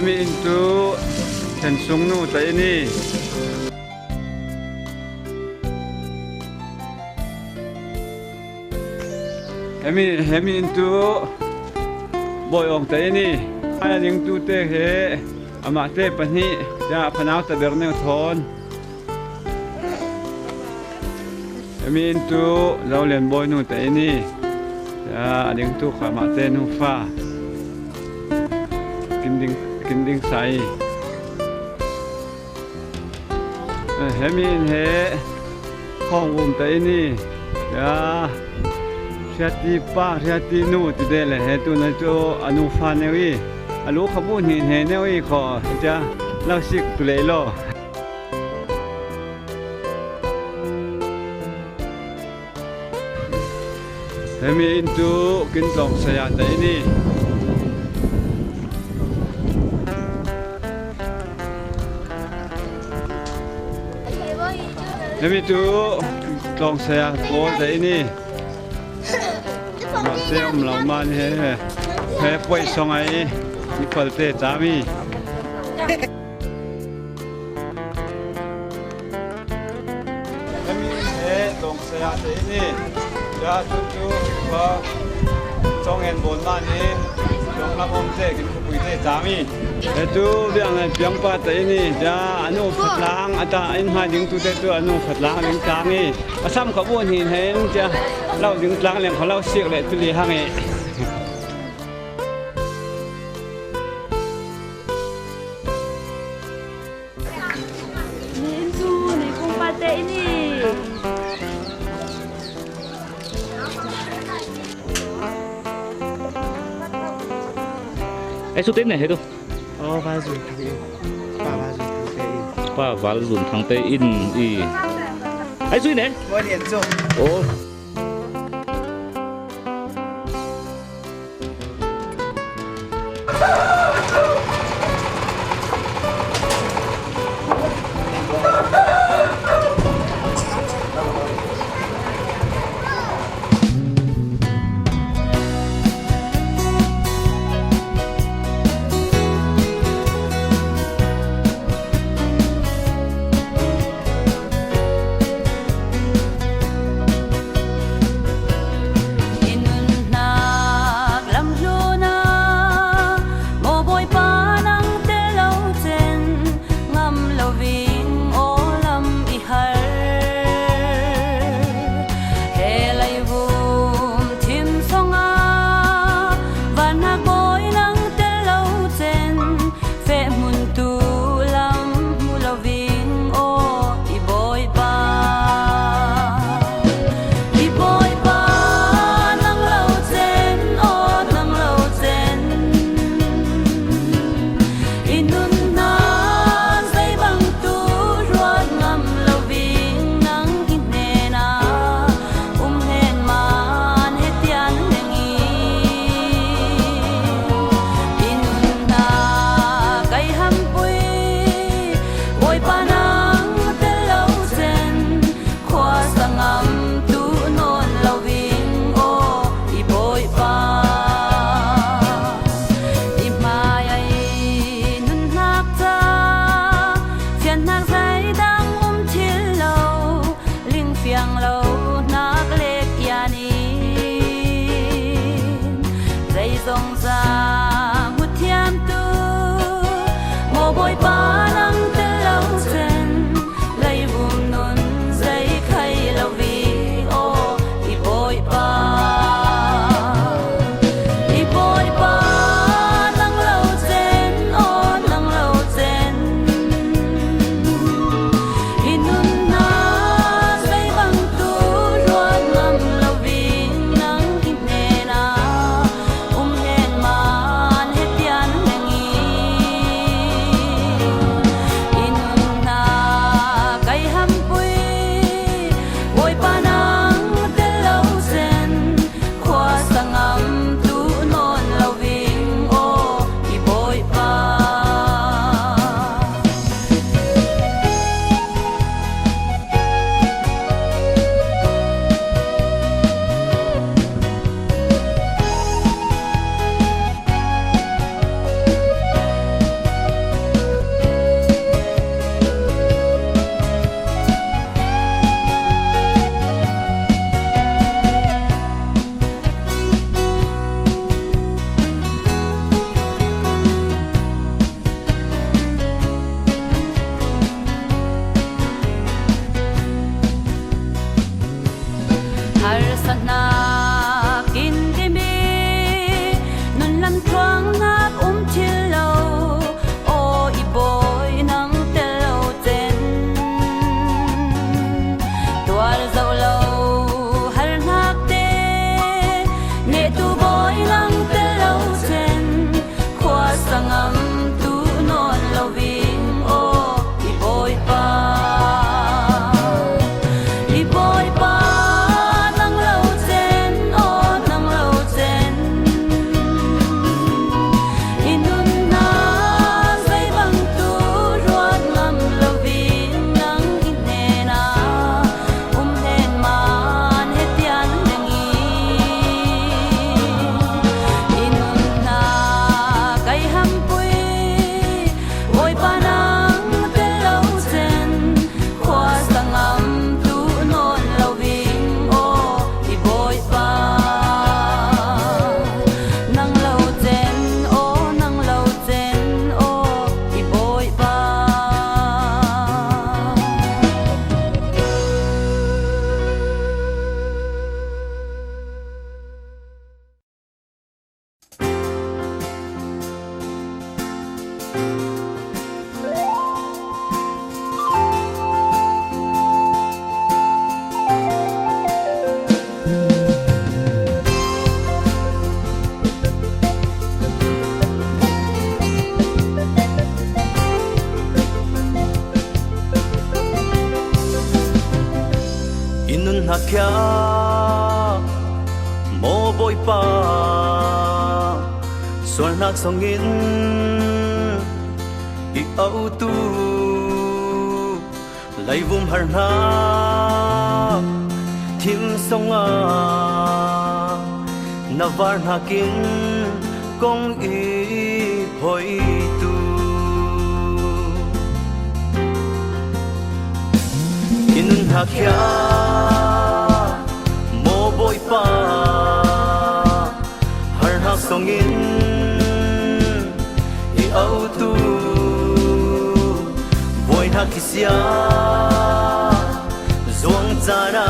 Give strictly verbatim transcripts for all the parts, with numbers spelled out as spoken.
Hemi inn tu Thensung nu ta inn hi. Hemi, hemi inn tu Bawi Awng ta inn hi. Hia dingtute hi amahte pahnih, tia a fanau ta ber neu thawn. Hemi inn tu Zolian Bawi nu ta inn hi. Tia a dingtu kha amahte nufa. Kin ding, kin ding sa hi. Eh, hemi inn hi Khawng Vum ta inn hi. Tia Hriati pa, Hriati nu ti de le, hi tu na tu a nufa neu hi. A lu kha bu hnih hnih neu hi kho. Tia lo sik tu lei lo. Hemi inn tu Kin Tlawng Saya ta inn hi. Hemi tu Tlawng Saya pawl ta inn hi. Mahte om lo man he. He poi song ai. Ni palte chami. Hemi he Tlawng Saya te inn hi. Tia tu tu pa Chawng En bawl man hi. Tlawng lam om te kin khupui te chami. He tu biang le piang pa te inn hi. Tia a nu Fatlang a ta inn hmai dingtute tu a nu Fatlang ding tlang hi. A sam kha bu hnih hnih tia lo ding tlang leng kha lo sik le tu li hang hi. Ni inn chu Nei Kung pa te inn hi. Ai su te ne he tu. Oh, Val Zun Thang te inn. Pa Val Zun Thang te inn. Pa Val Zun Thang te inn i. Ai su ne? Mo Lian Zung. Oh. I nunnak lamhlun a, mo I nunhak khia maw Bawipa, sualnak songin i autu, leivum harnak thim songa na varnakin kong i hoitu. I nunhak khia maw Bawipa, harnak songin i autu, buaina kisia zuang cana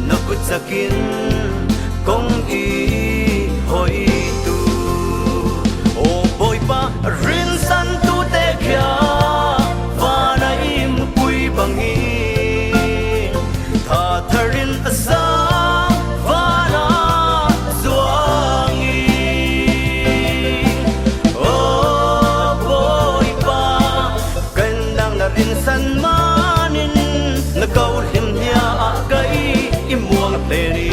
na kutsakin kong i hoitu. O Bawipa, rinsan tute khia vana i mupui bangin thatharin a sang vana zuang i. O Bawipa, kan dang na rinsan manin na kauhlim nia ah kai i muang hleni.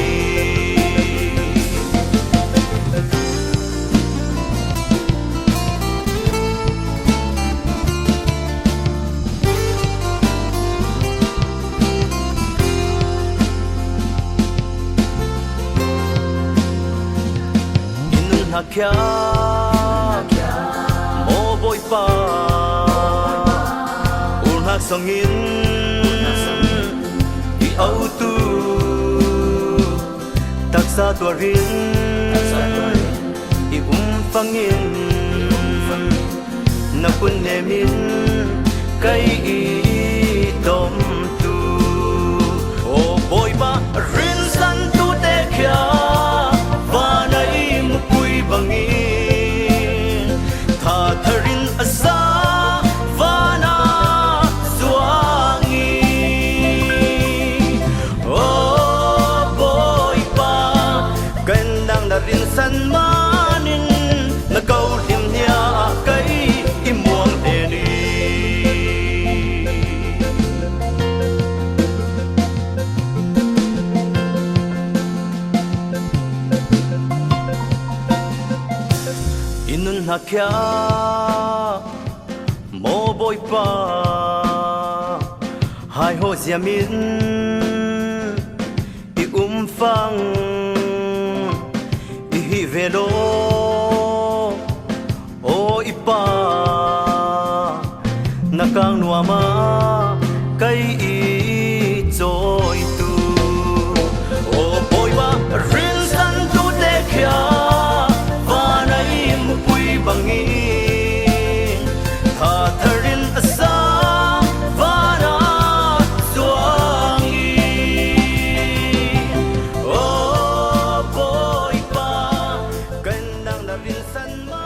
I nunhak khia maw Bawipa, ulhnak songin i autu, taksa tuarin i umfangin na kunnemin kai i tomtu. O Bawipa, rinsan tute khia vana i mupui bangin thatharin a sang vana zuang i. O Bawipa, kan dang na rinsan manin na kauhlim nia ah kai i muang hleni. I nunhak khia maw Bawipa, hai haw ziamin i umfang i hi ve lo. O i Pa, na kang nuama kai i cawitu. O Bawipa, rinsan tute khia vana i mupui bangin thatharin a sang vana zuang i. O Bawipa, kan dang na rinsan ma.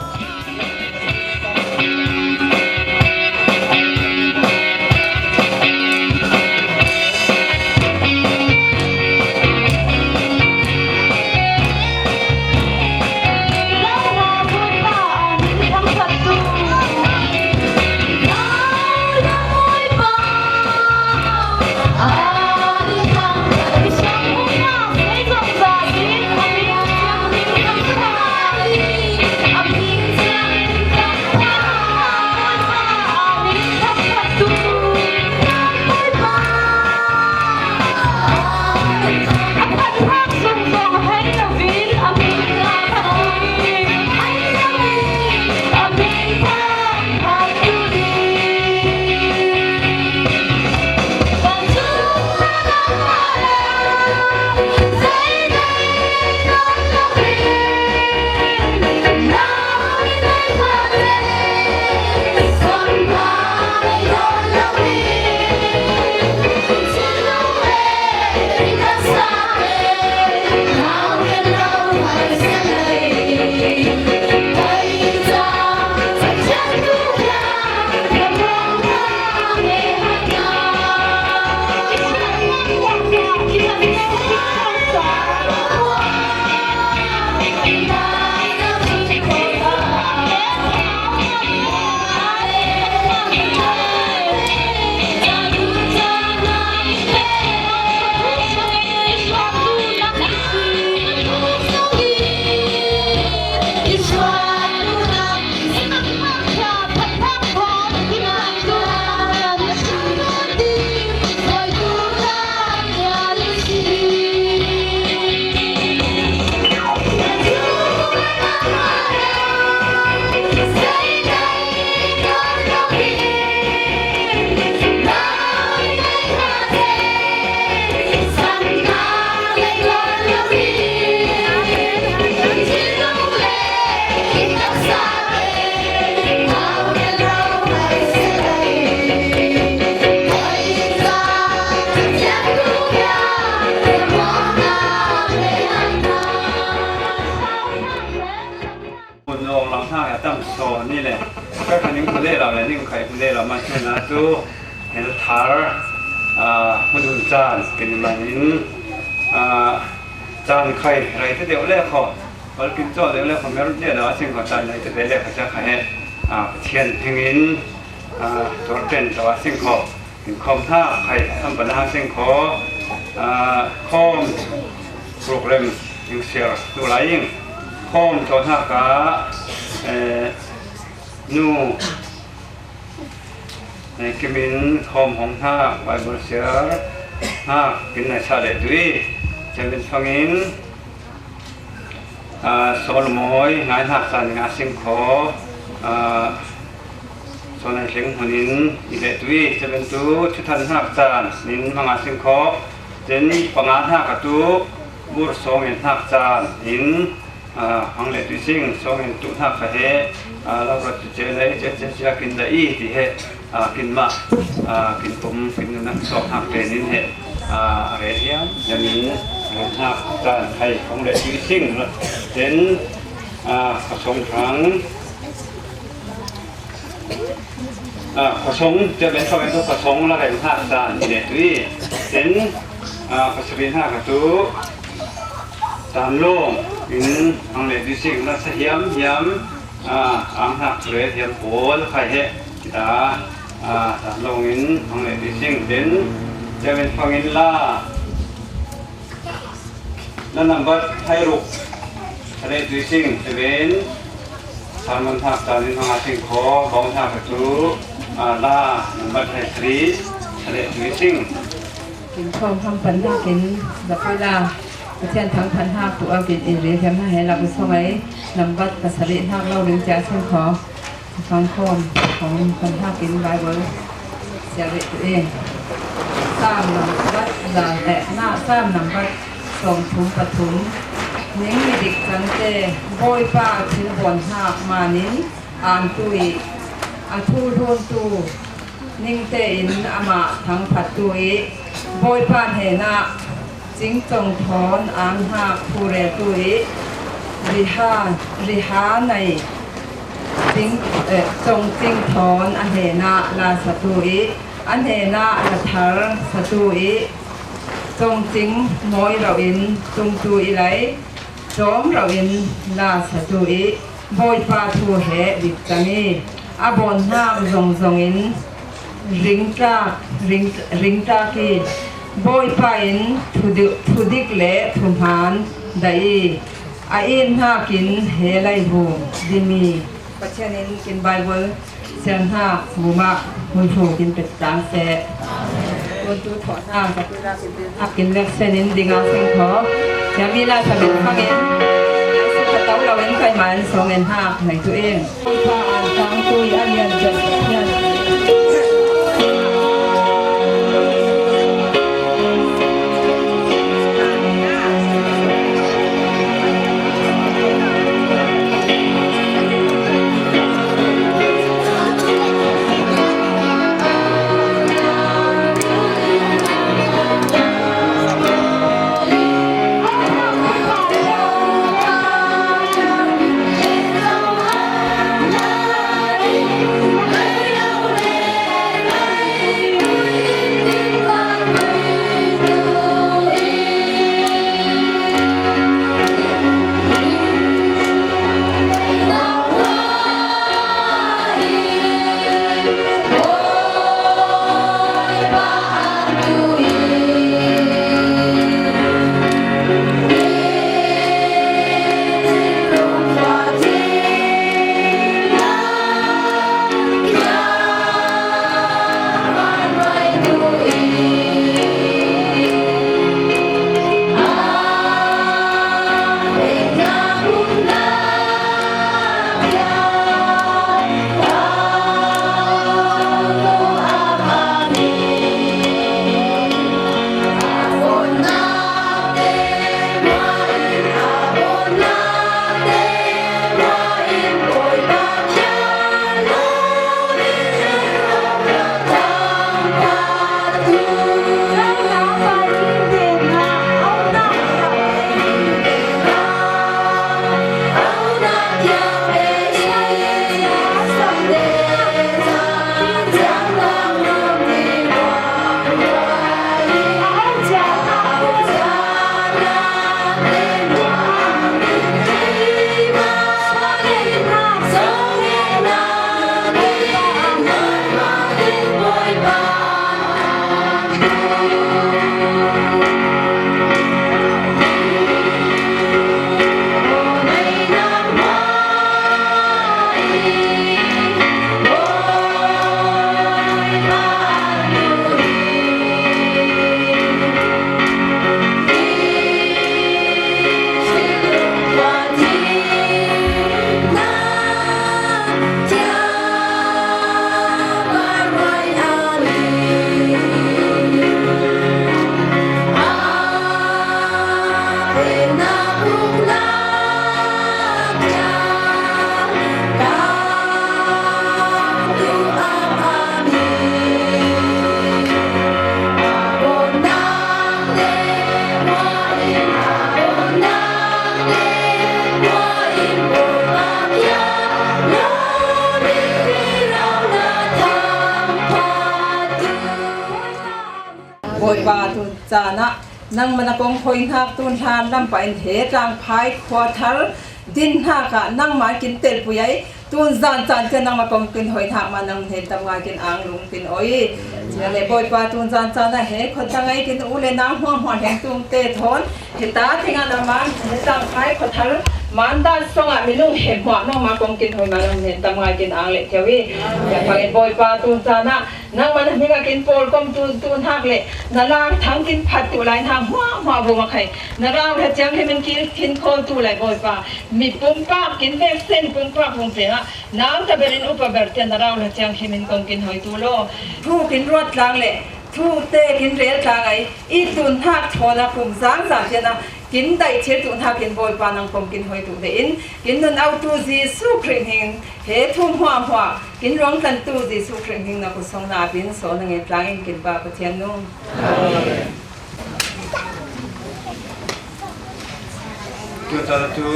Ni le, ka kha ning khule lo le, ning khai khule lo, man chun a tu, hel thar, a, hudun chan, kin manin, a, chan khai, rai te deuh le kho, pal kin chaw deuh le kho, mer dia lo, a sing kho, chan rai te deuh le kho, cha kha he, a, Pathian hengin, a, tor ten lo, a sing kho. Kin khawm hna khai, an pan hna sing kho, aa, khawm program in share tu lai in khawm tawh hna ka, eh, nu, eh, kimin khawm hong hna Bible share hna kin nai sa le tu i, Chairman fangin, Aa, Sawl Mawi ngai hnak caan in a sing kho, aa, Sawl Nai Tling hmun in i leh tu i, Chairman tu thuthan hnak caan in hmang a sing kho, cun panga hnak a tu, bur sawng in hnak caan in, aa, hmang leh tu i sing, sawng in tu hnak kha he, aa, lo rat tu ce lei, ce, ce, ce, kin da i ti he. Aa, kin mah, aa, kin pum, kin nunnak sawk hnak pen in he, aa, a rel hiam, hiam in, aa, hnak caan khai kong le tui sing, ten, aa, khuasawng hrang, aa, khuasawng, cia ben khuasawng tu khuasawng la rel hnak caan le tui, ten, aa, khuasawng hnak tu, caan lawng in, ang le tui sing, la sa hiam, hiam, Aa, ang hnak rel hiam pawl khai he, kita, aa, ta lawng in ang le tui sing ten, Chairman fangin la, la nambat hai ruk, a le tui sing, Chairman, Salman hnak caan in hmang a sing kho, bawng hnak a tu, aa, la nambat hai sri, a le tui sing. Kin khawm hmang pan hnakin, Zapula, Pathian thangṭhat hnak tu awk in in rel hiam hna he, lam sawng ei, nambat pasarih hnak lo ring cia sing kho. Fang khawm, khawm pan hnakin Bible sia rih tu in. Sam nambat za, eh, na, Sam nambat sawm thum pathum. Ning midik cangte, Bawipa thil bawn hnak manin an tu i, a thu hlun tu, Ning tein amah thangphat tu i, Bawipa hnenah cingcong thawn ang hnak phu rel tu i, riha, riha nei cing, eh, congcing thawn a hnenah la sa tu i, a hnenah la thar sa tu i, congcing mawi rau in tung tu i lei, cawm rau in la sa tu i, Bawipa thu he dik cang i, a bawn hnak zongzong in ringtlak, ring, ringtlak i, Bawipa in thudik, thudik le thuhmaan daih i, a it hnakin he laivum dim i. Pathian in kin Bible siang hna, mumah hmunhru kin pek cang seh. Tun tu thawh hna, ka tu hna kin pek hna, kin lek sen in ding a seng kho. Siami la sa min fang in, ka tau lo in kai man song in hna, ngai tu in. Ka an tang tu i a lian jet, lian. Bawipa, tu caan ah nangmah na kong hoih hnak, tun hlan lam pah in he tlangphai khua thar din hnak ah nangmah kin telpui ai. Tun zan caan ciang nangmah kong kin hoih hnak mah nang hnen tam ngai kin ang lung kin oi. Cun le Bawipa, tun zan caan ah he khuadang ai kin u le nau hmuahhmuah hleng tung te thawn hita thing ah na man he tlangphai khua thar man dan song ah minung he hmuah nangmah kong kin hoih mah nang hnen tam ngai kin ang le theu i. Biakpang in Bawipa, tun caan ah nangmah na hming ah kin pawlkom tu, tu hnak le na lang thang kin phat tu lai hnak hmuahhmuah vung a khai na rau le ciang hi min kin, kin khawl tu lai Bawipa, mi pumpak kin vek sen pumpak vung peng ah nang ta ber in upa ber tian na rau le ciang hi min kong kin hoi tu law. Thu kin ruat tlang le thu te kin rel tlang ai i tun hnak thawn a kum zang zang tian a kin daih thil tu hnak in Bawipa nang kong kin hoi tu te in kin nun au tu Jesuh Khrih hming he thu hmuahhmuah kin ruang tlan tu Jesuh Khrih hming na kut song na pin saw na ngen tlang in kin pa Pathian nu. Tuta tu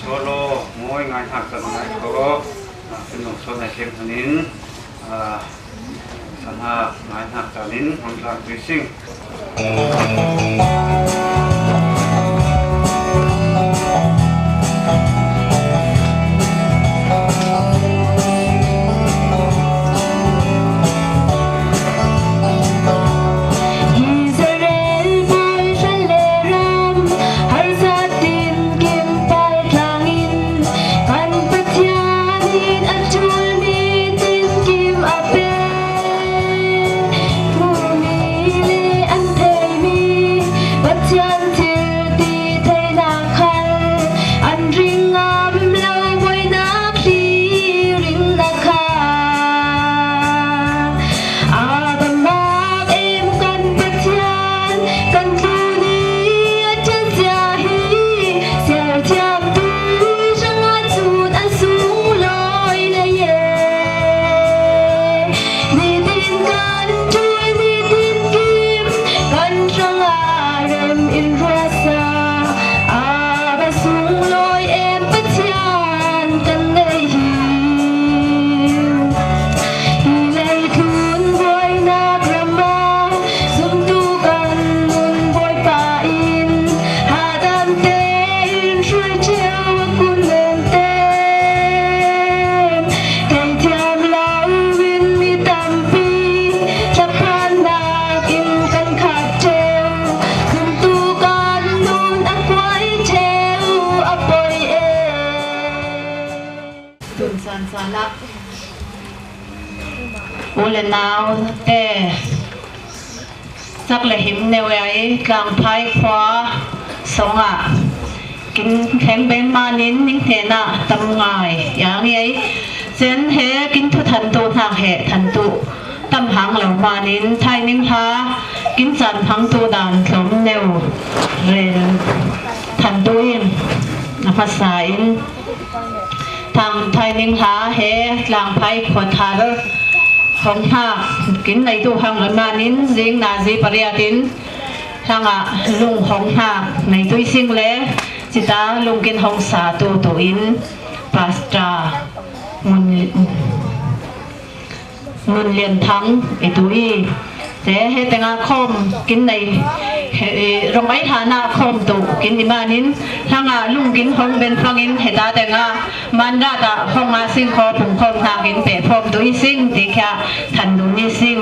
solo moi ngai hak tak ngai ko na pin nong saw na khem hanin a Sana ngai hnak caan in hmang tlang tui sing. Israel pawl hran le ram harzat in kim pai tlangin kan Pathian in a ṭul nitin kim a pe. Hmuhmi le an theimi Pathian thil ti theinak khal an ring ngam lo buainak hli ringna kha. A ka mak em kan Pathian, kan tluni a ṭhialzia hi siar thiamtu hrangah cun a sunglawi lei e. Nitin kan ṭul, nitin kim kan hrangah rem in ruahsa, a ka sunglawi em Pathian kan nei hi. Hi leitlun buainak ram ah zumtu kan nun Bawipa in hadam tein hruai ṭheu a kun men te. Theithiam lo in mi tampi thlaphannak in kan khat ṭheu, zumtu kan nun a kuai ṭheu a poi e. Tun sansan ah u le nau te sak le him neu ai tlangphai khua song ah kin thleng ben manin ning hnenah tam ngai yang i ai. Cen he kin thu thantu hnak he thantu tam hang lo manin thaining hla kin caan hmangtu dan tlawm neu rel thantu in a hmasa in Thang thaining hla he tlangphai khuathar hong hnak kin neitu hang lo manin zing nazi pariat in hlangah lung hong hnak neitu i sing le cita lung kin hong sa tu tu in Pastor Mun Nun Lian Thang i tu i, te he tengah khawm kin nei, he, rong ei hlanah khawm tu kin i manin hlangah lung kin hong ben fangin heta tengah manrat ah hong a sing khaw phung khawm hnakin pehphawm tu i sing ti khia than dun i sing.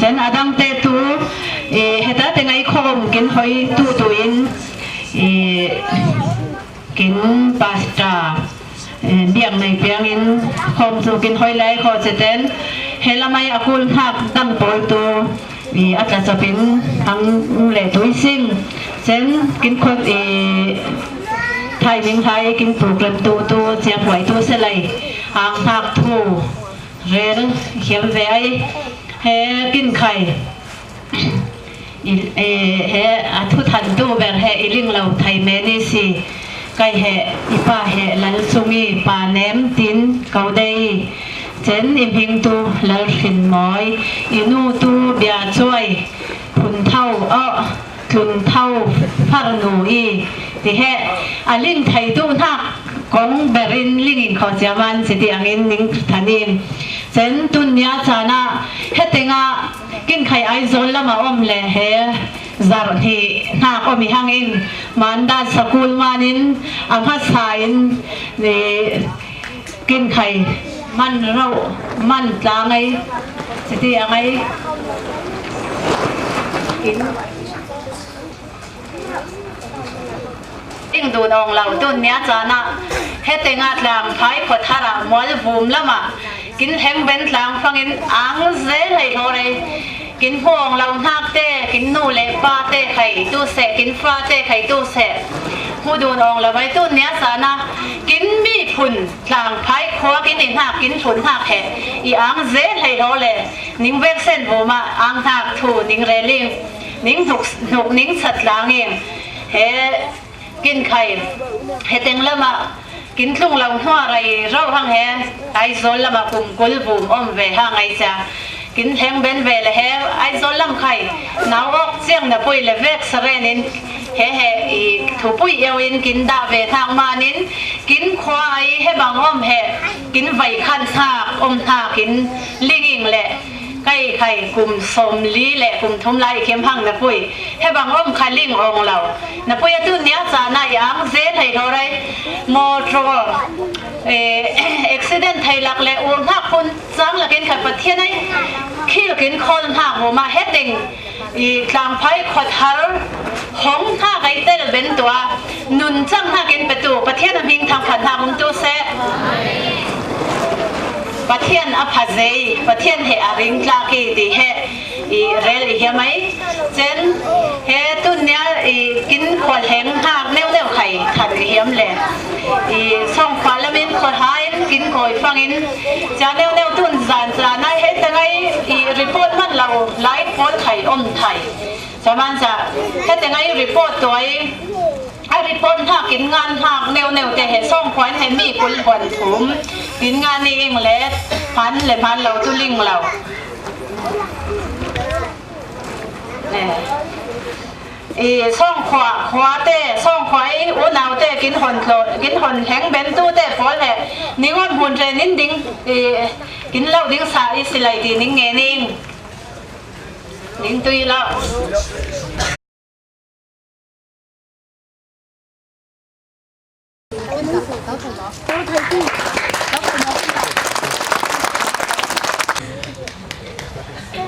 Cen a dangte tu i heta tengah i khawm kin hoi tu tu in i kin pastor, eh, biak nei piangin khawm cu kin hoi lai khaw ceten he lamai a kul hnak dang pawl tu i a tlacap in ang le tui sing cen kin khot i thaining hlai kin program tu tu ciaphuai tu selai ang hnak thu rel khiam ve ai he kin khai. I, e, he a thu thantu ber he i ling lo thai men i si. Kai he i pa he lal sung i pa nem tin ko dei. Cen i hming tu lal hrin mawi, i nu tu bia cuai, phun tho, oh, tlun tho, far nu i ti he a ling thei tu hnak Kong berin lingin kho siaman siti angin ning thanin. Sen tun nia chana heteng a Kinkhai Aizawl lama om le he zarh hnih hnak om i hangin Manda sakul manin a hmasa in ni Kinkhai man rauh man tlang ei siti ang ei. Ing dun awng lo tun nia chana heteng a Tlangphai khuathar ah Mualvum lama kin heng ben tlang fangin ang zel hei hlaw rei. Kin hmu awng lo hnak te, kin nu le pa te khai tu seh, kin fa te khai tu seh. Hmu dun awng lo mai tun nia chana kin miphun Tlangphai khua kin i hnak, kin hlun hnak he i ang zel hei hlaw le. Ning veksen vuma ang hnak thu ning rel ing, ning hnuk, hnuk ning chat tlang ing. He Kinkhai heteng lama kin tlung lo hnuah rei rauh hang he Aizawl lama kum kul vum om ve hang ei cia. Kin heng ben ve le he Aizawl lam khai nau awk ciang na pui le vek saren in he he i thupui eu in kin dah ve hnak manin kin khua ei he bang om he kin vai khan hnak om hnak in ling ing le. Kai khai kum sawmli le kum thum lai i khem hang na pui. He bang om kha ling awng lo. Na pui a tun nia chana i ang zel hei hlaw rei. Motor, eh, accident thei lak le ur hnak phun chang lakin khat Pathian ai khil kin khawl hnak vuma heteng i Tlangphai khuathar hong hnak ei tel ben tua nun chang hnak in petu Pathian a hming thang khat hnak um tu seh. Pathian a pha zei, Pathian he a ring tlak i ti he i rel i hiam ei. Cen he tun nia i kin khualheng hnak neuh neuh khai khat i hiam le. I sawngkhua lamin khuaha in kin kawi fangin cia neuh neuh tun zan zan ai hei teng ai i report man lo lai pawl khai om thai. Cia man cia hei teng ai report tuai. A report hnak in ngan hnak neuh neuh te he sawngkhua in he mi kul huan thum in ngan i ing le hman le hman lo tu ling lo. Eh. I sawngkhua khua te, sawngkhua i unau te kin hon tlo, kin hon heng ben tu te pawl he ning om hun ren in ding, i kin lo ding sa i silai ti ning nge ning. Ning tui lo.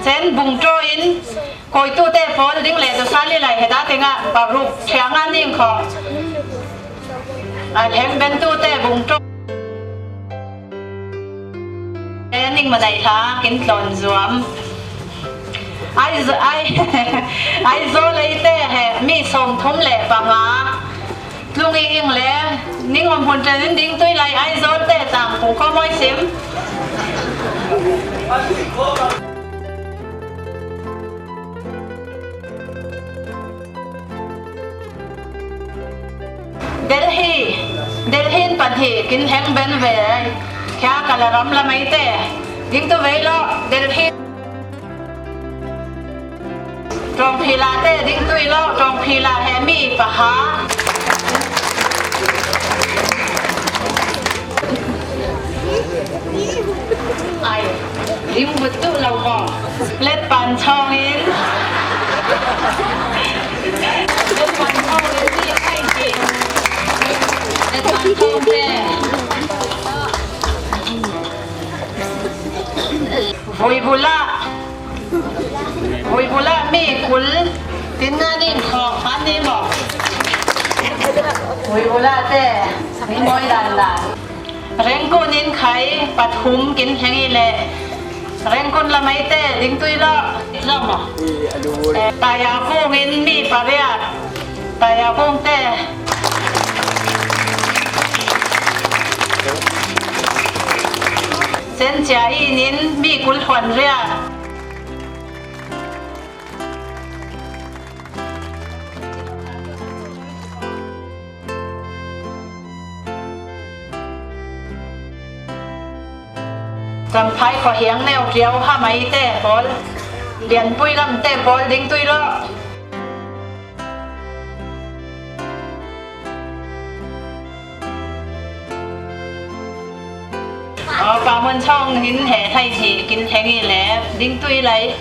Cen bungtaw in kawitute pawl ding le dosa lilai heda tengah paruk thiang a ning kho. A leng bentute bungtaw. E ning manai hla kin tlawn zuam. Ai, ai, Aizawl ei te he mi sawmthum le panga. Tlung i ing le ning om hun ṭen in ding tui lai Aizawl te tang pung kho mawi sim. Delhi, Delhi in pahnih kin heng ben ve. Khia kala ram lamai te ding tu vei lo, Delhi. Ṭawngphila te ding tui lo, Ṭawngphila he mi paha. Ai, ring mut tu lo maw? Letpan chawngin. Letpan chawngin ni kai ti. Letpan chawng te. Vui bula. Vui bula mi kul. Tin nga ning khawk pan ni maw? Vui bula te. Mi mawi dan dan. Rengkun in khai pathum kin heng i le Rengkun lamai te ding tui lo, lo maw? Eh, Tayakung in mi pariat, Tayakung te. Senchia in in mi kul huan riat. Champhai khuahiang neu kiau hamai te pawl, Lianpui lam te pawl ding tui lo. Mun chawng hin he thai hi kin heng i le ding tui lai.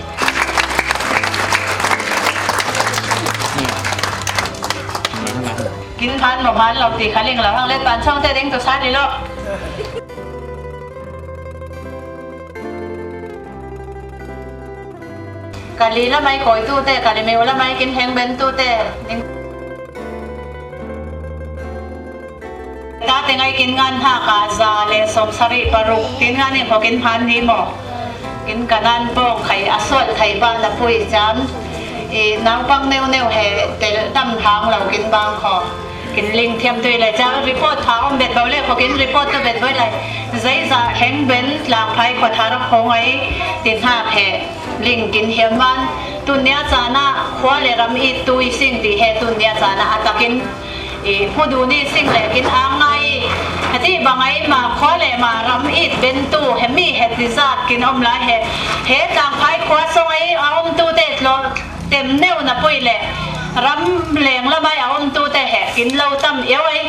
Kin phan mo phan lo ti kha ling lo hang le pan chawng te ding tu sa ni lo. Kali lamai koi tu te, kali meu lamai kin heng ben tu te. Tate ngai kin ngan ha ka za le som sari paruk. Kin ngan in ko kin phan ni mo. Kin kanan bong khai aswal khai ba na pui jam. I naupang neu neu he tel tam hang lo kin bang ko. Kin ling thiam tui le cha report pha om bet bau le ko kin report tu bet boi lai. Zai za heng ben lang phai ko thar ko ngai tin ha phe. Ling kin hiam man, tun nia chana khua le ram it tu i sing ti he tun nia chana a takin i phu du ni sing le kin ang ngai. Hati bangai ma khua le ma ram it ben tu he mi he ti zat kin om lai he. He tlang phai khua song ai a om tu te lo tem neu na pui le ram leng la mai a om tu te he kin lo tam eu ai.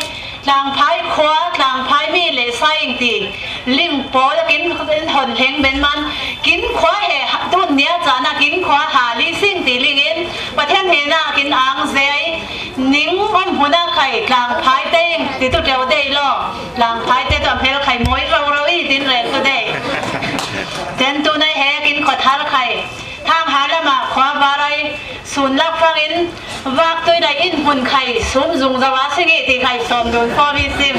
Tlangphai khua, tlangphai mi le saing ti ling pawl kin hon hleng ben man, kin khua he tun nia chana kin khua ha li sing ti lingin Pathian hena kin ang zei ning om huna khai tlangphai te ing ti tu teu dei lo. Tlangphai te tu am hel khai moi ro ro i tin rel tu dei. Ten tu nai he kin khua thar khai. Thang ha lama khua varai sun lak fangin vak tui dai in hun khai sum zung zawa singi ti khai som dun fom i sim.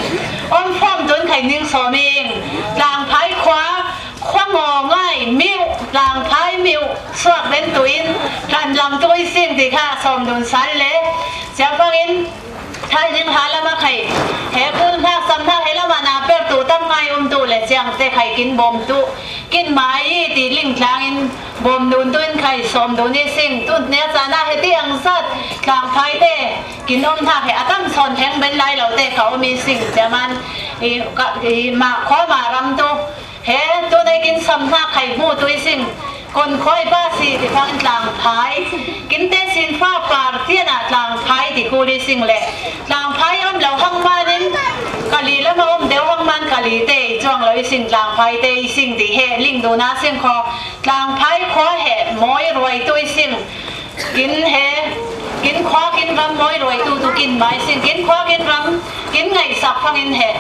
Om fom dun khai ning som ing. Tlangphai khua, khua ngo ngai miu, tlangphai miu suak ben tuin tlan lam tui sing ti kha som dun sal le. Sia fangin Thai ding ha lama khai. He kul hna sam hna he lama na per tu tam ngai um tu le chiang te khai kin bom tu. Kin mai i ti ling tlangin bom dun tu in khai som dun i sing tu nia chana he ti ang sat tlang phai te kin om hna he a tam son theng ben lai lo te kha om i sing. Cia man i ka i ma kho ma ram tu. He tu nei kin sam hna khai hmu tu i sing. Kon khoi ba si ti phang tlang phai. Kin te sin fa par tiana tlang phai ti kul i sing le. Tlang phai om lo hang manin kali lama om deuh hang man kali te i chuang lo i sing tlang phai te i sing ti he ling duna sing kho. Tlang phai khua he moi ruai tu i sing. Kin he kin khua kin ram moi ruai tu tu kin mai sing. Kin khua kin ram kin ngaihsak phangin he.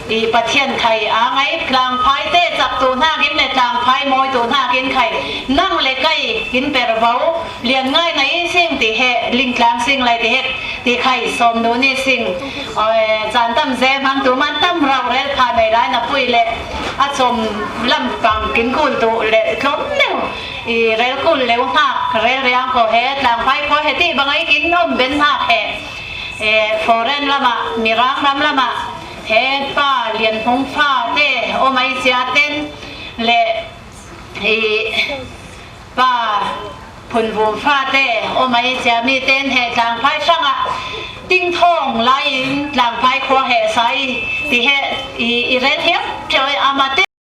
I Pathian khai a ngai tlang phai te chak tu hna kin le tlang phai moi tu hna kin khai nang le kai kin per bau lian ngai na i sing ti he ling tlang sing lai ti he ti khai som nu ni sing. Oi, chan tam ze mang tu man tam rau rel pha nei lai na pui le a chom lam pang kin kul tu le tlom leu i rel kul leu hnak rel riang ko he tlang phai ko he ti bangai kin om ben hnak he. E, foreign lama, Mirang ram lama, he pa Lian Hmung fa te, om ai sia ten, le, he pa Phun Vum fa te, om ai sia mi ten, he tlang phai sang a, ting thong lai in tlang phai khua he sai, ti he, i, i ren hiam, tia ama te.